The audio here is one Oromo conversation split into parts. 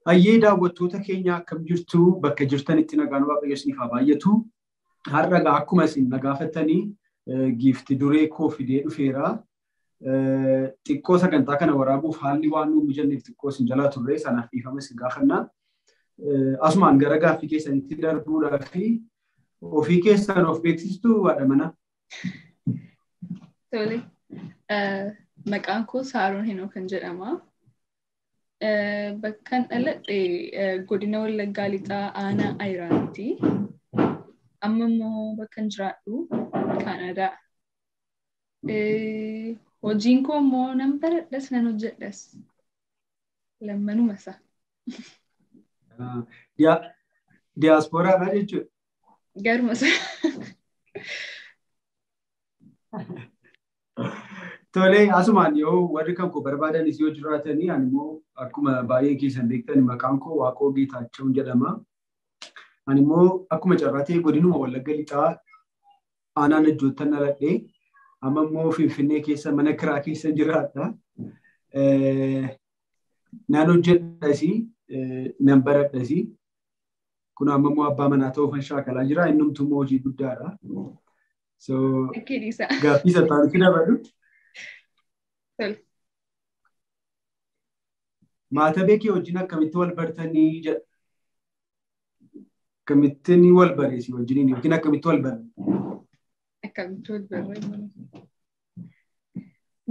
Hayyee daawwattoota keenya akkam jirtu bakka jirtanitti nagaan Waaqayyo isiniif haa baay'atu. Har'a egaa akkuma isin na gaafattanii giifti duree koo fidee dhufeera. Xiqqoo sagantaa kana waraabuuf haalli waan nuuf mijanneef xiqqoo isin jalaa turre sanaaf dhiifama isin gaafanna. Asumaan gara gaaffii keessanitti darbuudhaa fi ofii keessan of beeksistuu haadha manaa. Tole. Maqaan koo Saaroon Hinoo kan jedhama. Bakkan dhaladhe godina Wallaggaa Lixaa aanaa Ayiraatti. Amma immoo bakkan jiraadhu Kaanadaa. Hojiin koo immoo nan baradhas nan hojjedhas. Lammanuma isaa. Diyaaspooraadha jechuudha. Garuma isaa. Tole asumaan yoo warri kan koo barbaadanis yoo jiraatanii ani immoo akkuma baay'ee keessan beektan maqaan koo Waaqoo Geetaachoo jedhama. Ani immoo akkuma carraa ta'e godinuma Wallagga Lixaa aanaa Najjoottan dhaladhee amma immoo Finfinnee keessa mana kiraa keessa jiraadha. Nan hojjedhasi nan baradhasi. Kun amma immoo abbaa manaa ta'uufan shaakalaa jira. Innumtuu immoo hojii guddaadha. So gaaffii sattaanutti dabalu. Maatabee kee wajjin akkamitti wal bartanii jedha. Akkamittiin wal bareesi wajjiniin yookiin akkamitti wal barre? Akkamitti wal barre?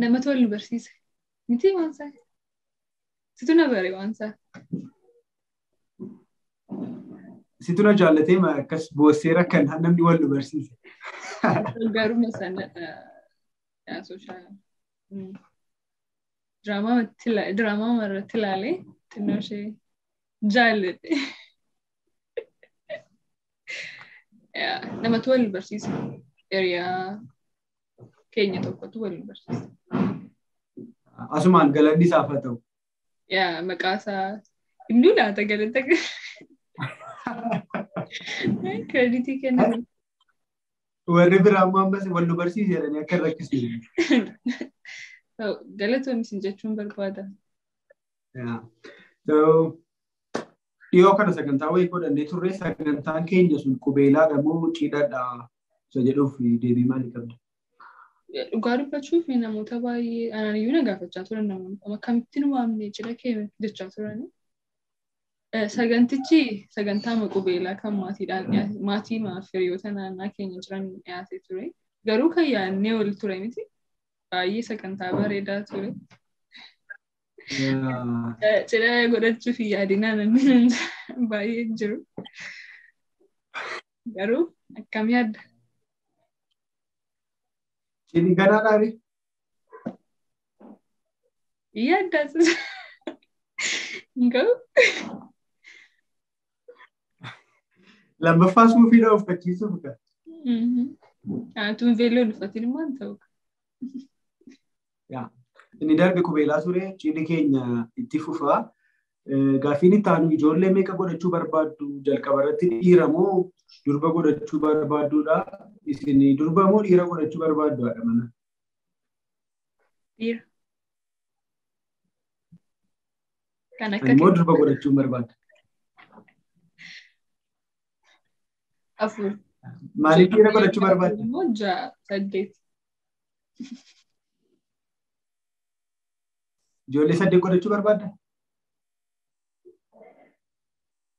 Namatu wal nu barsiise. Miti waan isaa. Situ na bare waan isaa. Situ na jaallatee akkas boossee rakkan namni wal nu barsiise. Garuma sana sooshaal diraamaa irratti ilaalee xinnoo ishee jaalladhe. Namatu wal barsiisa. Hiriyaa keenya tokkotu wal barsiisa. Asumaan galanni isaaf haa ta'u. Yaa maqaa isaa himduu laata galata. Kireditii kenname. Warri biraa immoo ammas wal nu barsiise jedhanii akka hin rakkisne. Galatoon isin jechuun barbaada. Dhiyoo kana sagantaa wayii godhannee turre sagantaan keenya sun qubeelaadha moo cidhadha isa jedhuuf deebii maalii qabda? Dhugaa dubbachuuf namoota baay'ee anaan iyyuu na gaafachaa turan namoonni akkamitti nu waamne cidha kee jechaa turani. Sagantichi sagantaa qubeelaa kan maatiidhaan dhiyaate maatii hiriyoota naannaa keenya jiran dhiyaate ture. Garuu kan yaadnee ol ture miti. Baay'ee sagantaa bareedaa ture. Cidha godhachuuf yaadinaa namni baay'ee jiru. Garuu akkam yaadda? Cidhi ganaadhaa ree? Yaaddaas. Garuu. Lammaffaa suufiidha uffachiisuuf gaa. Tun veeloo uffatiin immoo hin ta'u. Inni darbe qubeelaa ture cidhi keenya itti fufaa. Gaaffiin itti aanu ijoollee meeqa godhachuu barbaaddu jalqaba irratti dhiira moo durba godhachuu barbaadduudha? Isin durba moo dhiira godhachuu barbaaddu haadha manaa? Dhiira. Kan akka Ani immoo durba godhachuu barbaadda. Afur. Maaliif dhiira godhachuu barbaadda? Immoo 6, 8. Ijoollee 8 godhachuu barbaadda?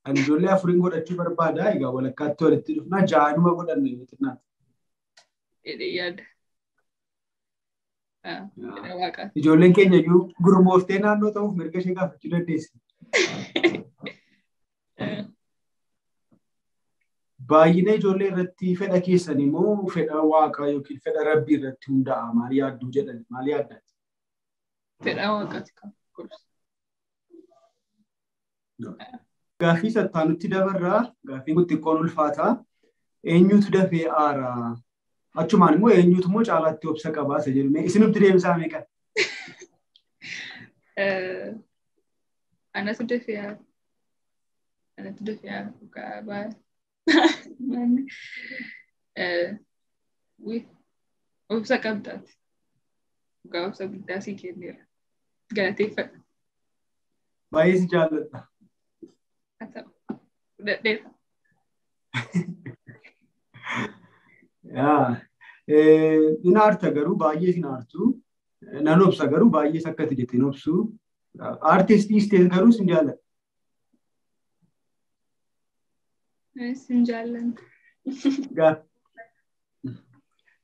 Ani ijoollee 4 godhachuu barbaada. Egaa walakkaatti walitti dhufnaa 6 godhanna yoo xinnaate. Jedhee yaada. Ijoolleen keenya iyyuu gurmooftee naannoo ta'uuf mirga ishee gaafachuu dandeessi. Baay'ina ijoollee irratti fedha keessan immoo fedha waaqaa yookiin fedha rabbii irratti hundaa'a. Maal yaadduu jedhan? Maal yaaddaati? Fedha waaqaati kan gorsa. Gaaffii sattaanutti dabarraa. Gaaffiin kun xiqqoon ulfaataa. Eenyutu dafee aaraa? Achumaan immoo eenyutu immoo caalaatti obsa qabaa isa jedhu. Isinumti deebisaa meeqa? Anatu dafee aara. Anatu dafee aara. Dhugaa baay'ee. Obsa qabdaati. Dhugaa obsa guddaa sii kenneera. Galateeffadha. Baay'ee si jaalladha. Fudhadheera. Yaa hin aarta garuu baay'ee hin aartu. Nan obsa garuu baay'ees akka ati jette hin obsu. Aartis dhiistees garuu sin jaalladha. Sin jaalladha.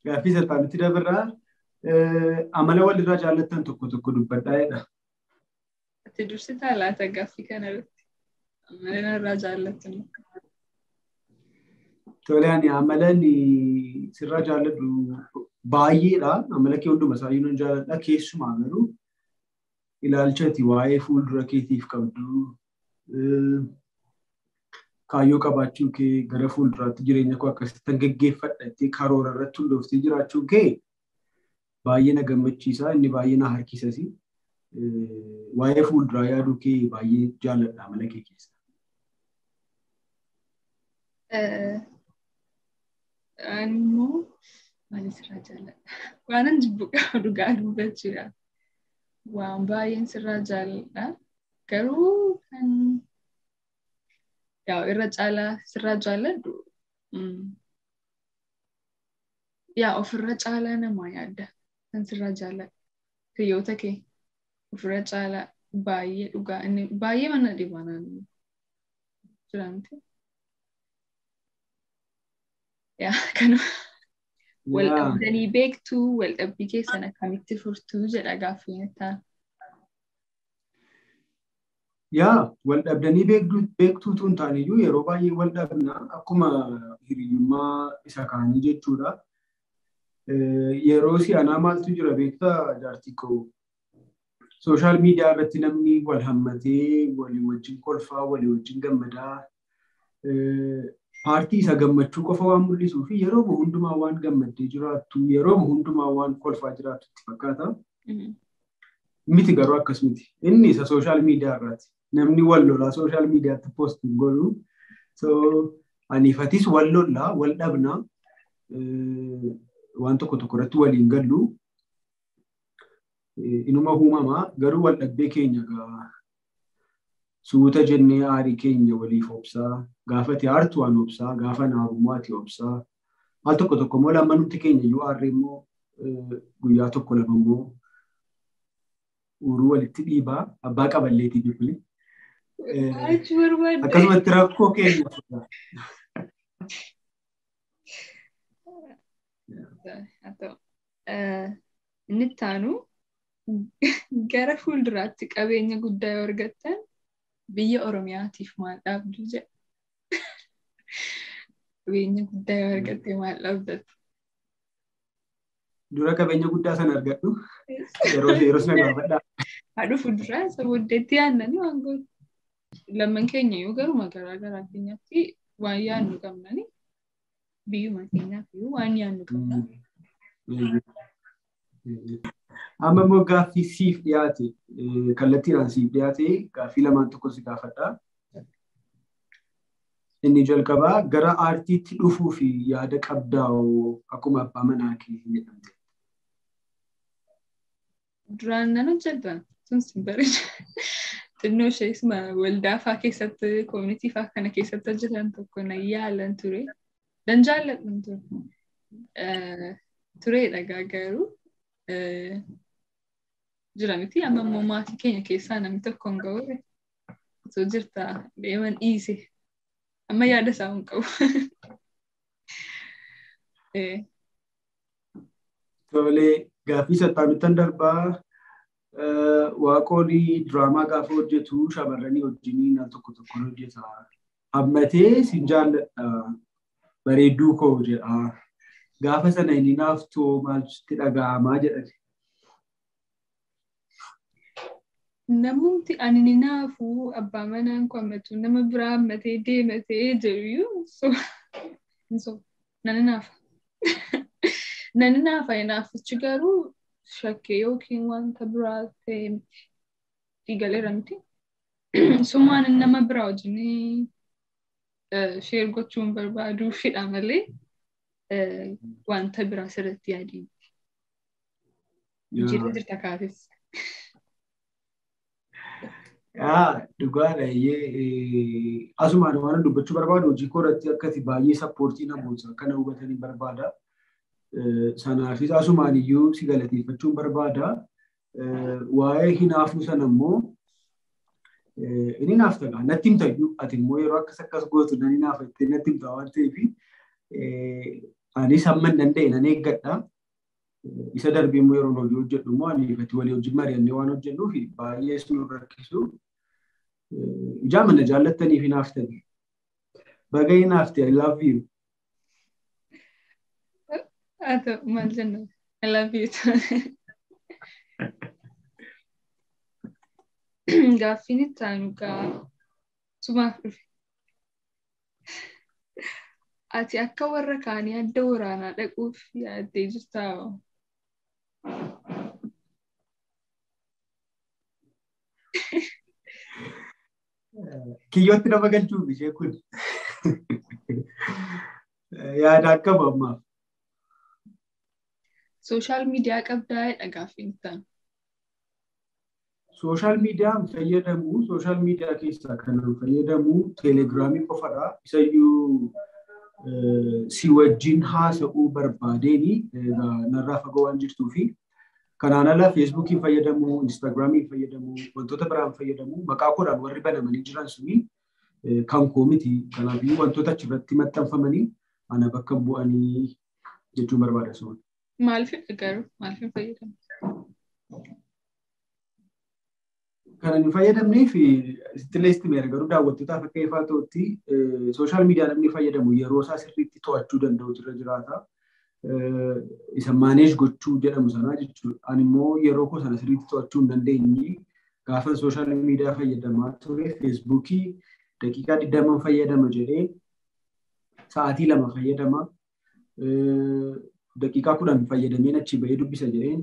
Gaaffii salphaatti dabarraa amala walirraa jaallattan tokko tokko dubbadhaa jedha. Ati dursitaa laata gaaffii kanarratti? Amala narraa jaallattan. Tole ani amala sirraa jaalladhu baay'eedha. Amala kee hunduma isaayyuu nan jaalladha. Keessumaa garuu ilaalcha ati waa'ee fuuldura keetiif qabdu kaayyoo qabaachuu kee gara fuulduraatti jireenya koo akkasitti geggeeffadha jettee karoora irratti hundooftee jiraachuu kee baay'ee na gammachiisa. Inni baay'ee na harkisas. Waa'ee fuulduraa yaaduu kee baay'ee jaalladha amala kee keessa. Ani immoo maal sirraa jaalladha? Waanan jibbu qabu dhugaa dubbachuudha. Waan baay'een sirraa jaalladha. Garuu kan yaa irra caalaa sirraa jaalladhu yaa ofirra caalaa namaa yaadda kan sirraa jaalladhu. Hiriyoota kee ofirra caalaa baay'ee dhugaa inni baay'ee mana dhiba naannoo jiranti. Yaa kanuma. Wal dhabdanii beektuu wal dhabbii keessan akkamitti furtuu jedha gaaffiin itti. Yaa wal dhabdanii beektuutu hin taaneyyuu yeroo baay'ee wal dhabna akkuma hiriyyummaa isa kaanii jechuudha. Yeroo si'anaa maaltu jira beektaa jaartii koo? Sooshaal miidiyaa irratti namni wal hammatee walii wajjin kolfaa walii wajjin gammadaa paartii isa gammachuu qofa waan mul'isuu fi yeroo hundumaa waan gammaddee jiraattu yeroo hundumaa waan kolfaa jiraattu itti fakkaata. Miti garuu akkas miti. Inni isa sooshaal miidiyaa irraati. Namni wal lolaa sooshaal miidiyaatti poost hin godhu. So aniifatis wal lollaa wal dhabnaa waan tokko tokko irratti waliin gallu. Inuma uumamaa garuu wal dhabbii keenya suuta jennee aarii keenya waliif obsaa gaafa ati aartu waan obsaa gaafa naarummaa ati obsaa al tokko tokko immoo lammanumti keenya iyyuu aarree immoo guyyaa tokko lama immoo uruu walitti dhiibaa abbaa qaballeetii kuni. Akkasumatti rakkoo keenya furra. Inni itti aanu gara fuulduraatti qabeenya guddaa yoo argattan biyya Oromiyaatiif maal dhaabdu jedha. Qabeenya guddaa yoo argatte maal dhaabdatu? Dura qabeenya guddaa sana argadhu. Yeroo sana gaafadhaa. Haadhu fuulduraa isa booddeetti yaadnani waan gootu. Lamman keenya iyyuu garuma garaa garaa keenyatti waan yaadnu qabnani. Biyyuma keenyaaf iyyuu waan yaadnu qabna. Amma immoo gaaffii siif dhiyaate kallattiidhaan siif dhiyaate gaaffii lamaan tokko si gaafadha. Inni jalqabaa gara aartiitti dhufuu fi yaada qabdaa'oo akkuma abbaa manaa kee jedhamte. Duraan nan hojjedha. Sun sin bareeda. Xinnoo ishees waldaa fa'aa keessatti koomunitii fa'aa kana keessatti hojjetan tokko na yaalan ture. Dan jaalladhan ture. Tureedha garuu jira miti amma immoo maatii keenya keessaa namni tokko hin ga'u. Osoo jirta deeman dhiise. Amma yaada isaa hin qabu. Tolee gaaffii sattaanuttan darbaa Waaqoon diraamaa gaafa hojjetu shamarranii wajjiniin al tokko tokkoon hojjeta. Hammatee sin jaalladha bareedduu koo jedha. Gaafa sana inni naaftoo maaltu dhaga'amaa jedhani. Namumti ani ni naafuu abbaa manaan koo hammatu nama biraa hammatee deematee jedhu so nani naafa. Nani naafa naafichi garuu shakkee yookiin wanta biraa ta'e dhiigaleera miti. Sumaan nama biraa wajjin sheer gochuun barbaaduu fedha malee wanta biraa sirriitti yaadii. Jirta jirta kaatis. Dhugaadha. Asumaan waan dubbachuu barbaadu hojii koo irratti akkati baay'ee sappoortii namoota akkana hubatanii barbaada. Sanaafis asumaan iyyuu si galateeffachuun barbaada. Waa'ee hinaafuu sana immoo inni naaf ta'a. Natti himta iyyuu ati immoo yeroo akkas akkas gootu nan hinaafa jettee natti himta waan ta'eef anis hamma hin danda'e nan eeggadha. Isa darbee immoo yeroo hojii hojjedhu immoo ani ifatti walii wajjin mari'annee waan hojjennuuf baay'ee nu rakkisu. Ijaa mana jaallattaniif hinaaftani. Baga hinaafte, I love you. Haa ta'u, maal jenna? I love you. Gaaffiin itti aanu gaa sumaaf dhufe. Ati akka warra kaanii adda waraanaa dhaquuf yaaddee jirtaa? Kiyyootti nama galchuuf ishee kun yaada akkam ammaaf. Sooshaal miidiyaa qabdaa jedha gaaffiin itti aanu. Sooshaal miidiyaan fayyadamu, sooshaal miidiyaa keessaa kan fayyadamu teelegiraamii qofadha. Isayyuu si wajjin haasa'uu barbaadeeni narraa fagoo waan jirtuu fi kanaan ala feesbuukiin fayyadamu, instaagiraamiin fayyadamu, wantoota biraan fayyadamu, maqaa koodhaan warri banamanii jiran suni kan koo miti. Kanaafiyyuu wantoota achirratti maxxanfamanii ana bakka bu'anii jechuun barbaada sun. Maaliif garuu maaliif hin fayyadamne? Kan hin fayyadamneef sittilee istimeera garuu daawwattootaaf akka ifaa ta'utti sooshaal miidiyaa namni fayyadamu yeroo isaa sirriitti to'achuu danda'utu irra jiraata. Isa maaneej gochuu jedhamu sanaa jechuudha. Ani immoo yeroo koo sana sirriitti to'achuu hin dandeenye gaafa sooshaal miidiyaa fayyadamaa ture feesbuukii daqiiqaa 20 fayyadama jedhee sa'aatii 2 fayyadama. Daqiiqaa 10 fayyadameen achi bahee dubbisa jedheen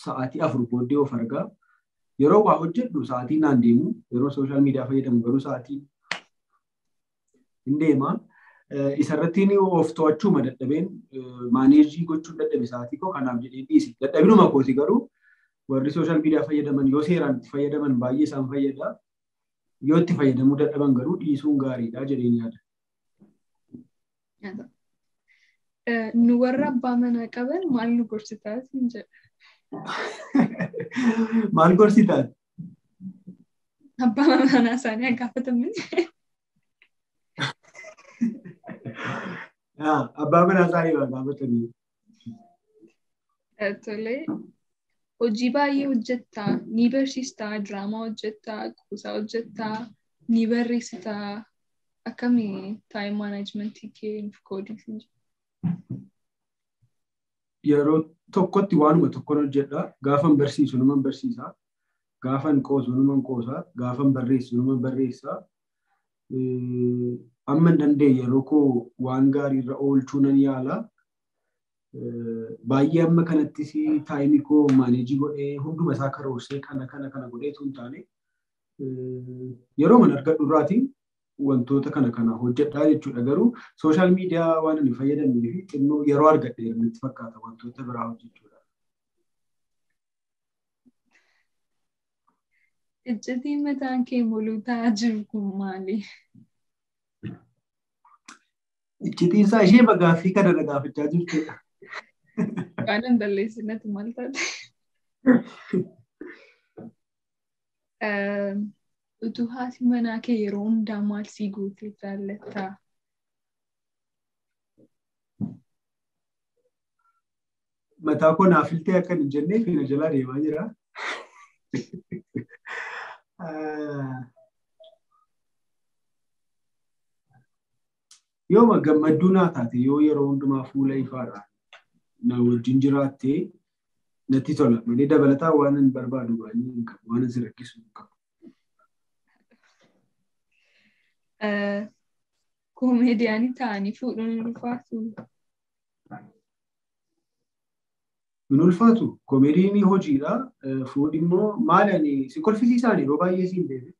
sa'aatii 4 booddee of argaa. Yeroo waa hojjedhu sa'aatii naan deemu, yeroo sooshaal miidiyaa fayyadamu garuu sa'aatii hin deema. Isarratti of to'achuuma dadhabeen maaneejii gochuu dadhabe sa'aatii koo kanaaf jedhee dhiise. Dadhabinuma kooti garuu warri sooshaal miidiyaa fayyadaman yoo seeraan itti fayyadaman baay'ee isaan fayyada. Yoo itti fayyadamuu dadhaban garuu dhiisuun gaariidha jedheen yaada. Nu warra abbaa manaa qaban maal nu gorsitaa siin jedha. Maal gorsitaa? Abbaa manaa isaanii gaafatamni. Abbaa manaa isaanii gaafatamni. Tole, hojii baay'ee hojjettaa, ni barsiistaa, diraamaa hojjettaa, kuusaa hojjettaa, ni barreessitaa. Akkamii taayim maanaajmentii kee nuuf qoodii siin jedha. Yeroo tokkotti waanuma tokkoon hojjedha. Gaafan barsiisu numan barsiisa. Gaafan qoosu numan qoosa. Gaafan barreessu numan barreessa. Amma hin danda'e yeroo koo waan gaarii irra oolchuu nan yaala. Baay'ee amma kanattis taayimii koo maaneejii godhee hunduma isaa karoorsee kana kana kana godheetu hin taane yeroo mana argadhu irraatiin wantoota kana kana hojjedhaa jechuudha. Garuu sooshaal miidiyaa waan ani fayyadamnee fi xinnoo yeroo argadhe natti fakkaata wantoota biraa hojjechuudha. Iccitiin mataan kee moluu ta'aa jiru kun maali? Iccitiin isaa ishee gaaffii kana na gaafachaa jirtudha. Waan hin balleessinatti maal taate? Utuu haati manaa kee yeroo hundaa maal sii gootee jaallattaa? Mataa koo naaf iltee akka hin jenneef na jalaa deemaa jira. Yooma gammadduu naa taate yoo yeroo hundumaa fuula ifaadhaan na wajjin jiraatte natti tola. Malee dabalataan waan hin barbaadu baay'ee hin qabu. Waan si rakkisu hin qabu. Koomeediyaanii ta'anii fuudhuun hin ulfaatu? Hin ulfaatu. Koomeediin hojiidha. Fuudhi immoo maali ani si kolfisiisaan yeroo baay'ee siin beeku.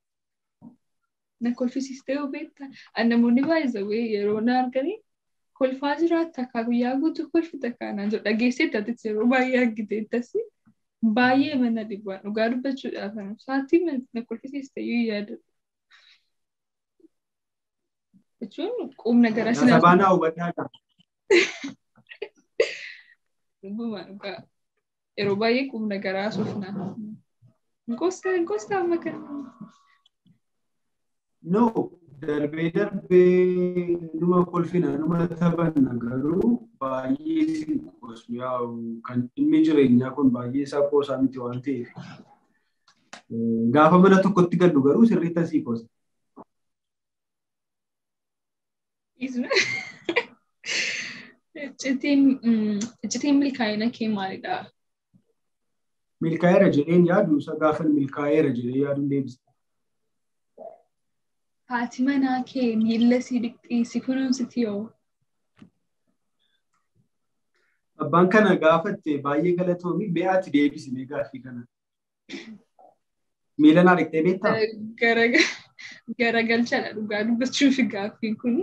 Na kolfisiistee yoo beekta. Namoonni baay'ee yeroo na arganii kolfaa jiraatta akka guyyaa guutuu kolfita kanaan jedhu dhageesseetta atis yeroo baay'ee argiteettas. Baay'ee mana dhibbaa dhugaa dubbachuudhaaf sa'aatii na kolfisiiste iyyuu yaadadha. Jechuun qubna gara sinaa. Sabaanaa hubadhaa. Dhugumaa dhugaa. Yeroo baay'ee qubna garaa soofna. Nqosta amma kana. No, darbee darbee numa kolfina numa taphanna garuu baay'ee sin qoosnu yaa'u kan dhimmi jireenyaa kun baay'ee isaa qoosaa miti waan ta'eef. Gaafa mana tokkotti gallu garuu sirriitti asii qoosa. Iccitiin milkaa'ina kee maalidha? Milkaa'eera jedheen yaadu isa gaafa milkaa'eera jedhee yaaduun deebisa. Haati manaa kee miilla si dhiqxii si kunuunsiti yoo? Abbaan kana gaafatte baay'ee galatoomi mi'aatti deebisi mee gaaffii kana. Miila naa dhiqxee beektaa? Garagalchadha dhugaa dubbachuuf gaaffiin kun.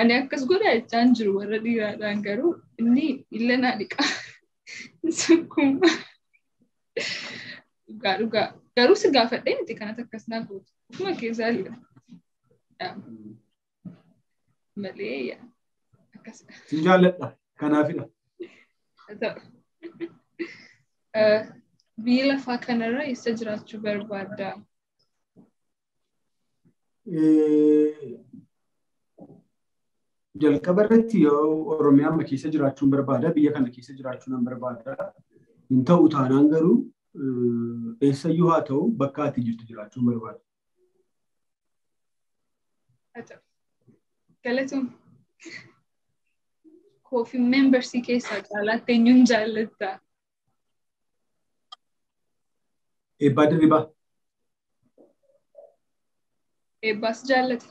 Ani akkas godha jechaan jiru warra dhiiraadhaan garuu inni miila naa dhiqa. Sukkuuma. Dhugaa dhugaa. Garuu si gaafadhee miti kanatti akkas naa gootu. Ofuma keessaa jira. Malee akkasidha. Sin jaalladha. Kanaafidha. Biyya lafaa kanarra eessa jiraachuu barbaadda? Jalqaba irratti yoo Oromiyaa amma keessa jiraachuun barbaada, biyya kana keessa jiraachuu nan barbaada. Hin ta'u taanaan garuu eessayyuu haa ta'u bakka ati jirtu jiraachuun barbaada. Galatoom. Koofii membersii keessaa caalaatti eenyuun jaallatta? Eebbaa Dirribaa. Eebbaas jaallata.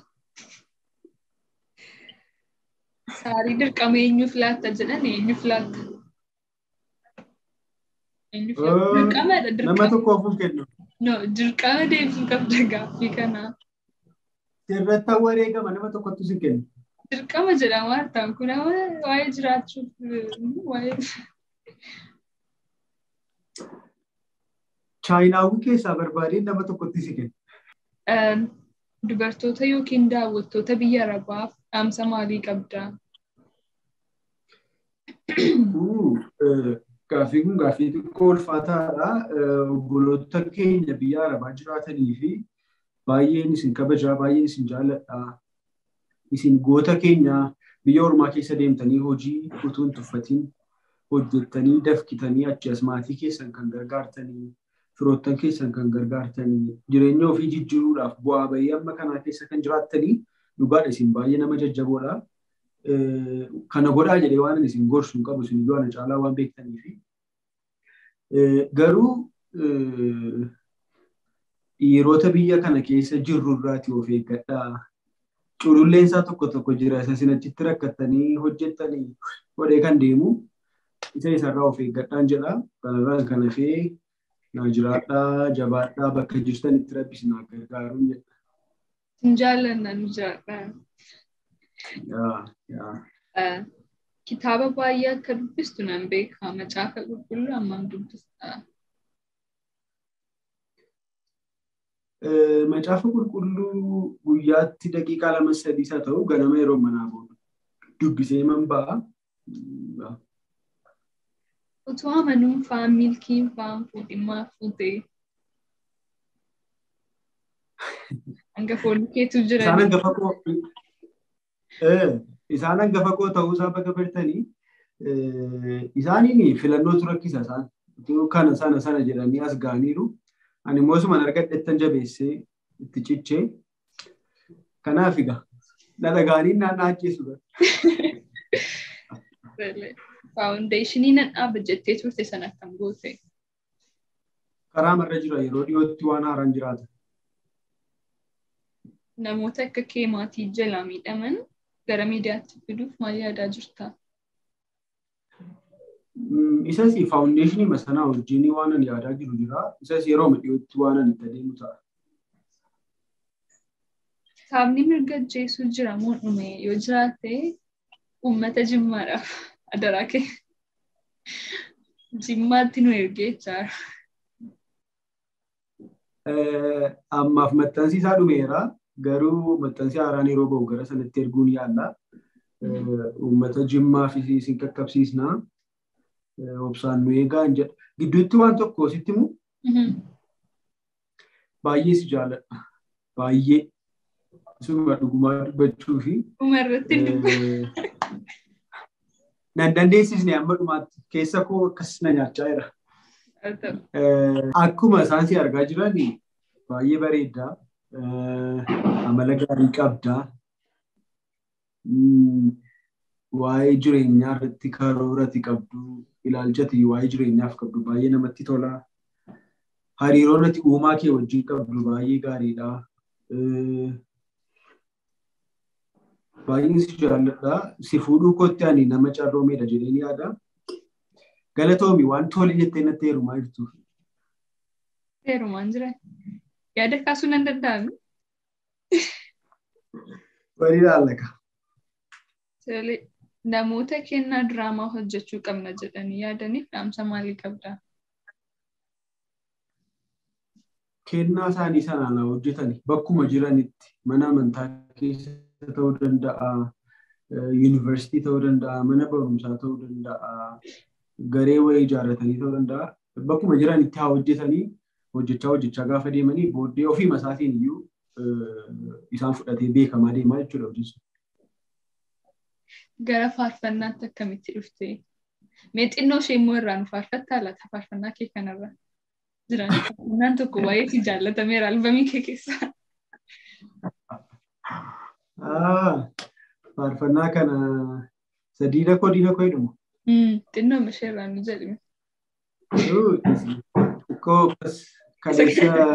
Saarii dirqama eenyuuf laatta jedhan eenyuuf laatta? Dirqamadha dirqama. Nama tokkoof hin kennu. No, dirqama deebisuu qabda gaaffii kanaa. Sirratti wareegama nama tokkotti si kennu. Dirqama jedhama hartaan kun waa'ee jiraachuuf waa'ee. Chaayinaawwi keessaa barbaadeen nama tokkotti si kennu. Dubartoota yookiin daawwattoota biyya Arabaaf dhaamsa maalii qabdaa? Gaaffiin kun gaaffii xiqqoo ulfaataadha. Obboloota keenya biyya Arabaa jiraatanii fi baay'een isin kabajaa, baay'een isin jaalladha. Isin goota keenya biyya ormaa keessa deemtanii hojii utuu hin tuffatin hojjettanii dafkitanii achi as maatii keessan kan gargaartanii, firoottan keessan kan gargaartanii, jireenya ofii jijjiiruudhaaf bu'aa bahii amma kanaa keessa kan jiraattanii dhugaadha isin baay'ee nama jajjaboodha. Kana godhaa jedhee waan isin gorsu hin qabu isin iyyuu ana caalaa waan beektaniifi. Garuu dhiirota biyya kana keessa jirru irraatii of eeggadhaa. Cululleen isaa tokko tokko jira isa isin achitti rakkattanii hojjettanii godhee kan deemu isa isarraa of eeggadhaan jedha. Kanarraan kan hafee naa jiraadhaa jabaadhaa bakka jirtanitti rabbi isin haa gargaaruun jedha. Sin jaallanna nu jiraadhaa. Kitaaba baay'ee akka dubbistu nan beeka. Macaafa qulqulluu hammam dubbistaa? Macaafa qulqulluu guyyaatti daqiiqaa 2-3 haa ta'u ganama yeroo manaa booda dubbisee man ba'a. Utuu amanuun fa'aa milkiin fa'aan fuudhimmaa fuutee? Hangafoonni keetu jiran. Isaan hangafa koo ta'uusaa bakka bartanii isaaniin filannootu rakkisa isaan. Kana sana sana jedhanii as ga'aniiru. Ani immoo isuman argadhettan jabeessee itti cichee. Kanaaf egaa dhadhagaaniin naannaa ajjeesu. Faawundeeshinii nan dhaaba jettee turte sana akkam goote? Karaa marra jira yeroo dhiyootti waan haaraan jiraata. Namoota akka kee maatii jalaa miidhaman gara miidiyaatti fiduuf maal yaadaa jirta? Isas faawundeeshinii sanaa wajjin waan ani yaadaa jiru jira. Isas yeroo dhiyootti waan ani itti adeemu ta'a. Kitaabni mirga ajjeesuu jira moo dhume yoo jiraate uummata Jimmaadhaaf adaraa kee Jimmaatti nu ergee jechaadha. Ammaaf maxxansi isaa dhumeera. Garuu maxxansi haaraan yeroo ba'u gara sanatti erguun yaalla. Uummata Jimmaa fi isin qaqqabsiisna. Obsaan nu eegaa hin jedha. Gidduutti waan tokko sitti himu. Baay'ee si jaaladha. Baay'ee. Isuma dhugumaa dubbachuu fi. Dhumarratti Nan dandeessisne amma dhumaatti keessa koo akkas na nyaachaa jira. Akkuma isaan si argaa jiran baay'ee bareeddaa. Amala gaarii qabdaa. Waa'ee jireenyaa irratti karoora qabdu, ilaalchati waa'ee jireenyaaf qabdu baay'ee namatti tola. Hariiroon ati uumaa kee wajjin qabdu baay'ee gaariidha. Baay'een si jaalladha. Si fuudhuu kootti ani nama carroomeedha jedheen yaada. Galatoomi waan tole jettee natti heerumaa jirtu. Heerumaan jira. Yaada kaasuu nan danda'ami. Walii ilaallaka. Tole, namoota kennaa diraamaa hojjechuu qabna jedhanii yaadaniif dhaamsa maalii qabdaa? Kennaa isaanii sanaan hojjetan bakkuma jiranitti mana amantaa keessa ta'uu danda'a, yuunivarsiitii ta'uu danda'a, mana barumsaa ta'uu danda'a, garee wayii ijaarratanii ta'uu danda'a. Bakkuma jiranitti haa hojjetanii hojjechaa hojjechaa gaafa deemanii booddee ofiima isaatiin iyyuu isaan fudhatee beekamaa deemaa jechuudha hojiin sun. Gara faarfannaatti akkamitti dhufte? Mee xinnoo ishee immoo irraa nu faarfattaa laata faarfannaa kee kanarra? Jiran faarfannaan tokko baay'ee si jaallatameera albamii kee keessaa. Faarfannaa kana isa diina koo jedhamu. Xinnoo ishee irraa nu jedhime. Xiqqoo kaleessa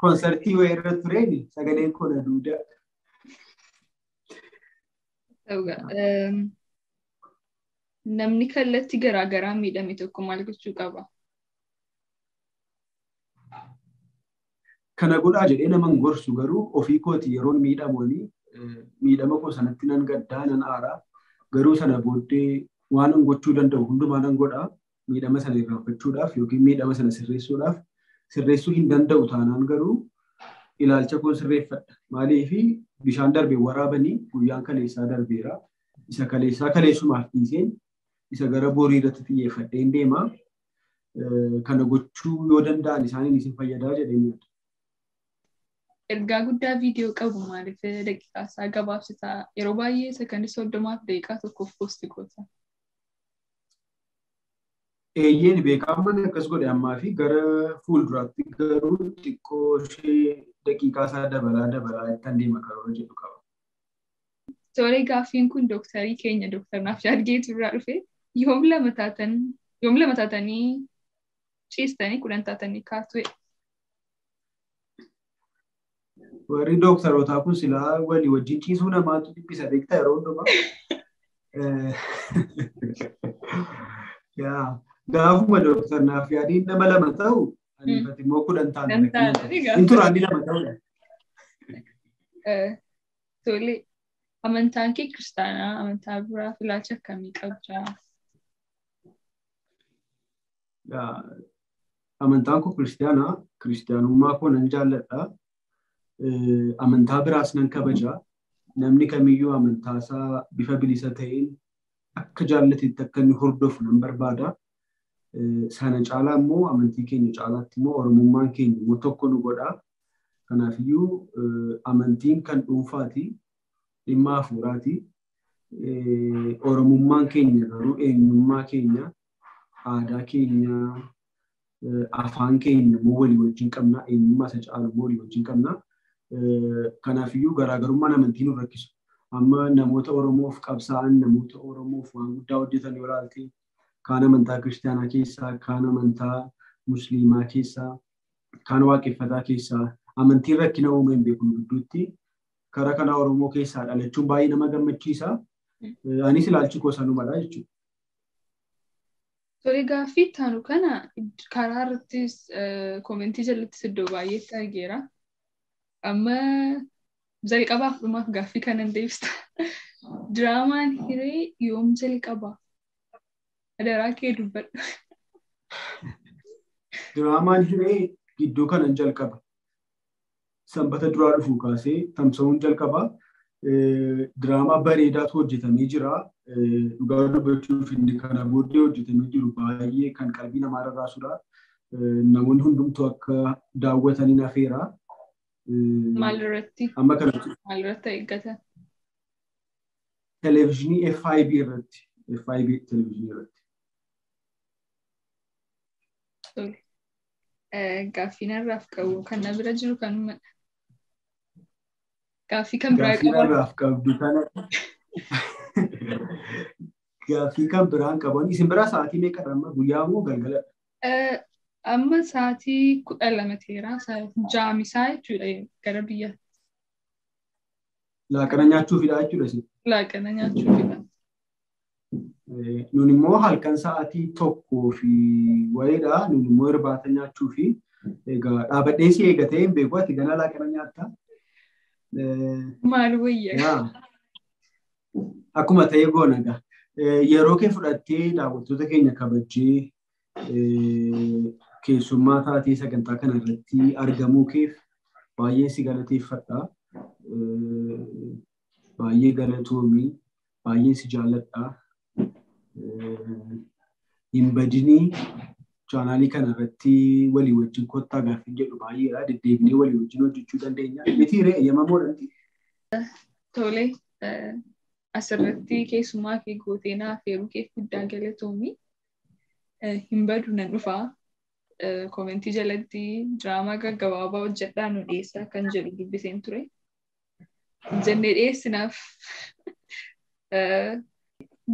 konsertii wayii irra tureen sagaleen koo na duuda. Namni kallattii garaagaraa miidhame tokko maal gochuu qaba? Kana godhaa jedhee nama hin gorsu garuu ofii kooti yeroon miidhamu miidhama koo sanatti nan gaddaa nan aaraa garuu sana booddee waan an gochuu danda'u hundumaa nan godhaa miidhama sana irraanfachuudhaaf yookiin miidhama sana sirreessuudhaaf sirreessuu hin danda'u taanaan garuu ilaalcha koo sirreeffadha. Maaliifi bishaan darbe waraabanii guyyaan kaleessaa darbeera. Isa kaleessaa kaleessumaaf dhiiseen isa gara borii irratti xiyyeeffadheen deema. Kana gochuu yoo danda'an isaaniin isin fayyadaa jedheen yaada. Ergaa guddaa viidiyoo qabu maaliif daqiiqaa isaa gabaabsitaa? Yeroo baay'ee sekondii 30 daqiiqaa tokkoof poosti goota. Eeyyeen beekamaan akkas godhe ammaa fi gara fuulduraatti garuu xiqqoo ishee daqiiqaa isaa dabalaa dabalaa ittiin deema karoora jedhu qaba. Tole gaaffiin kun dooktarii keenya Dooktar Naafyaad Geetuu irraa dhufe yoom lama taatanii ciistanii 10 taatanii kaatu? Warri dooktarootaa kun silaa walii wajjin ciisuu namaatu dhiphisa beektaa yeroo hundumaa. Gaafuma Dooktar Naafyaadiin nama lama ta'u aniifati immoo 10 taana. Hin turaanni lama ta'udha. Tole, amantaan kee kiristaanaa amantaa biraa ilaalcha akkamii qabdaa? Amantaan koo kiristaanaa, kiristaanummaa koo nan jaalladha. Amantaa biraas nan kabaja. Namni kamiyyuu amantaa isaa bifa bilisa ta'een akka jaallatetti akka inni hordofu nan barbaada. Sana caalaa immoo amantii keenya caalaatti immoo Oromummaan keenya immoo tokko nu godha. Kanaafiyyuu amantiin kan dhuunfaati, dhimma hafuuraati. Oromummaan keenya garuu eenyummaa keenya, aadaa keenya, afaan keenya immoo walii wajjin qabna. Eenyummaa isa caalu immoo walii wajjin qabna. Kanaafiyyuu garaagarummaan amantii nu rakkisu. Amma namoota Oromoof qabsaa'an, namoota Oromoof waan guddaa hojjetan yoo ilaalte kaan amantaa kiristaanaa keessaa, kaan amantaa musliimaa keessaa, kaan waaqeffataa keessaa amantiin rakkina uume hin beeku gidduutti karaa kana Oromoo keessaa dhalachuun baay'ee nama gammachiisa. Anis ilaalchi koo sanumadha jechuudha. Tole gaaffii itti kana karaa irrattis koomentii jalattis iddoo baay'eetti argeera. Amma jalqabaaf dhumaaf gaaffii kanan deebista. Diraamaan hiree yoom jalqaba? Adaraa kee dubbadhu. Diraamaan hiree gidduu kanan jalqaba. Sanbata duraa dhufu kaasee tamsa'uun jalqaba. Diraamaa bareedaatu hojjetamee jira. Dhugaa dubbachuuf inni kana booddee hojjetamee jiru baay'ee kan qalbii namaa rarraasudha. Namoonni hundumtuu akka daawwataniin afeera. Maal irratti? Amma kanatti. Maal irratti eeggatan? Televezyiinii FIB irratti. FIB televezyiinii irratti. Tole. Gaaffii narraaf qabu kan na bira jiru kanumadha. Gaaffii kan biraa Gaaffii narraaf qabdu kana. Gaaffii kan biraan qaban. Isin biraa sa'aatii meeqadha amma? Guyyaa moo galgaladha? Amma sa'aatii 12 ta'eera. Jaamisaa jechuudha gara biyyaatti. Laaqana nyaachuufidha jechuudha isin? Laaqana nyaachuufidha. Nun immoo halkan sa'aatii 1 fi wayiidha. Nun immoo irbaata nyaachuufi. Egaa dhaabadhee si eegatee hin beeku ati ganaa laaqana nyaatta. Maal wayya? Akkuma ta'e goona egaa. Yeroo kee fudhattee daawwattoota keenya kabajjee keessummaa taatee sagantaa kana irratti argamuu keef baay'ee si galateeffadha. Baay'ee galatoomii, baay'ee si jaalladha. Hin badinii chaanaalii kana irratti walii wajjin kottaa gaaffii jedhu baay'eedha. Deddeebinee walii wajjin hojjechuu dandeenya. Miti ree eeyyamamoo dha? Tole, asirratti keessumaa kee gootee naa affeeruu keef guddaa galatoomii. Hin badu nan dhufaa. Komentii jalatti diraamaa gaggabaabaa hojjedhaa nu dhiyeessaa kan jedhu dubbiseen ture. Jennee dhiyeessinaaf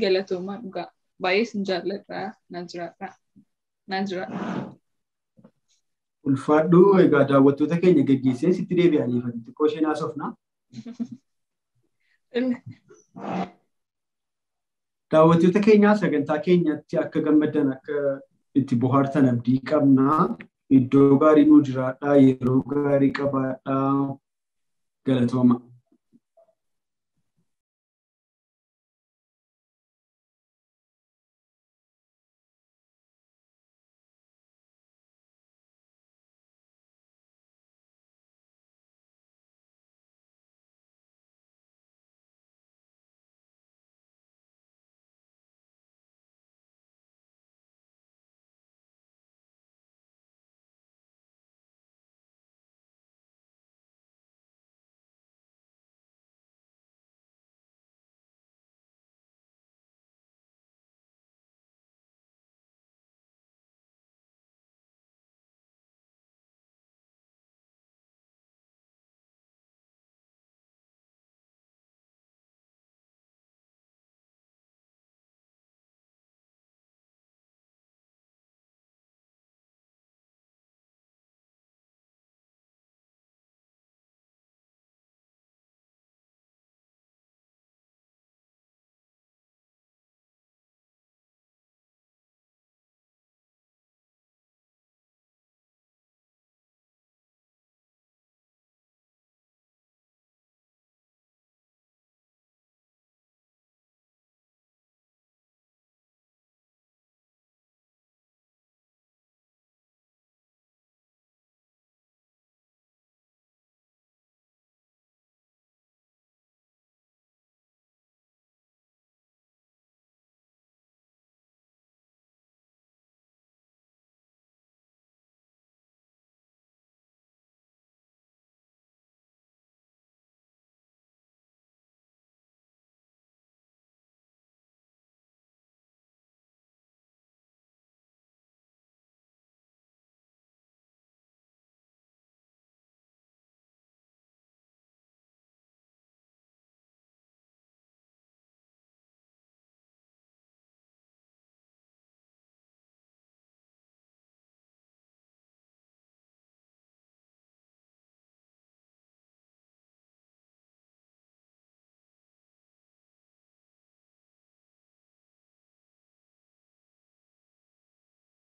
galatoomaa dhugaa. Baay'ee sin jaalladha. Naan jiraadha. Naan jiraadha. Ulfaadhu egaa daawwattoota keenya geggeessee sitti deebi'aniif xiqqoo isheen haasofna. Daawwattoota keenyaa sagantaa keenyatti akka gammaddan akka itti bohaartan abdii qabna. Iddoo gaarii nuu jiraadhaa, yeroo gaarii qabaadhaa. Galatooma.